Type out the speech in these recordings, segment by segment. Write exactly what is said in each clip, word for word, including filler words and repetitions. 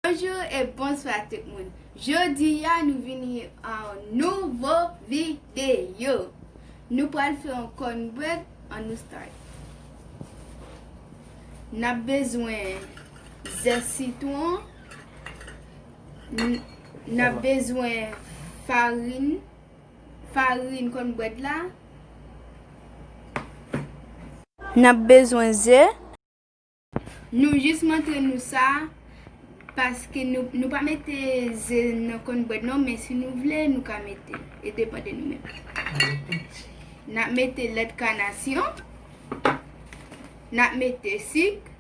Bonjou e bonswa tout moun. Jodi a nou vini an nouvo videyo. Nou pral fè yon kònbrèd, ann nou start. N ap bezwen zès sitwon, n, n ap bezwen farin, farin kònbrèd la. N ap bezwen ze. Nou jis montre nou sa, paske nou, nou pa mete ze nan kònbrèd non, men si nou vle, nou ka mete. E depann de nou menm. N ap mete lèt kanasyon. N ap mete sik.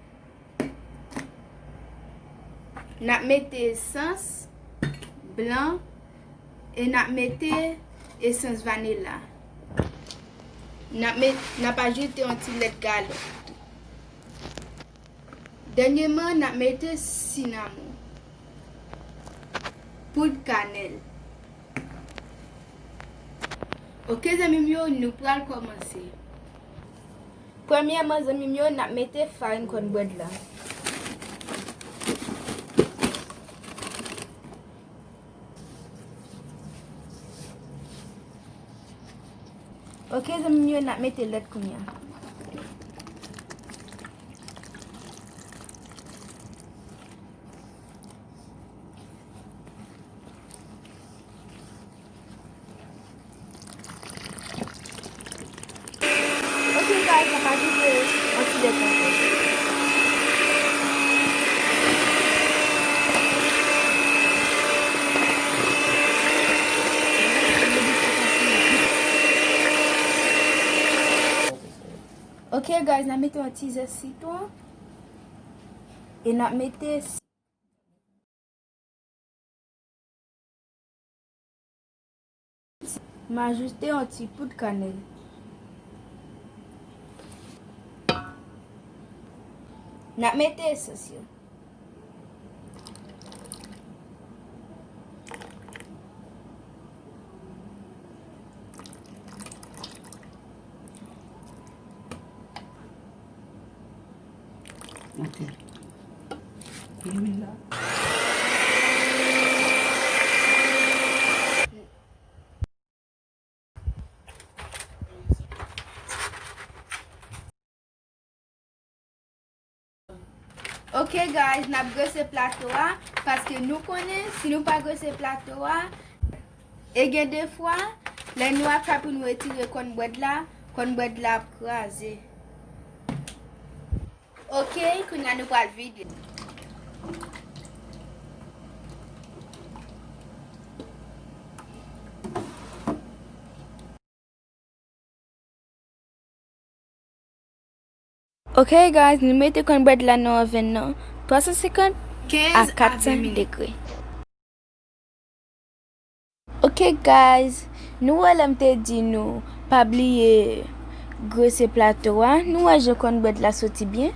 N ap mete esans blan. E n ap mete esans vanila. N ap met, n ap ajoute yon ti lèt galon. Dènyèman, n ap mete sinamon, poud kanèl. Oke, zanmi m yo, nou pral kòmanse. Premyèman, zanmi m yo, n ap mete farin kònbrèd la. Oke, zanmi m yo, n ap mete lèt kounye a. Ok, guys, n ap ajoute yon ti lèt ankò. Ok, guys, n ap mete yon ti zès sitwon. E n ap mete M ajoute yon ti poud kanèl. N ap mete esans yo. Ok. Lwil la. Ok, guys, n ap grese plato a, paske nou konnen, si nou pa grese plato a, e gen defwa, lè nou ap fè pou nou retire kònbrèd la, kònbrèd la ap kraze. Ok, kounye a nou pral vide. Ok, guys, nou mete kònbrèd la nan oven nan twa san senkant a kat san degre. Ok, guys, nou wè lè m te di nou pa bliye grese plato a, nou wè jan kònbrèd la soti byen.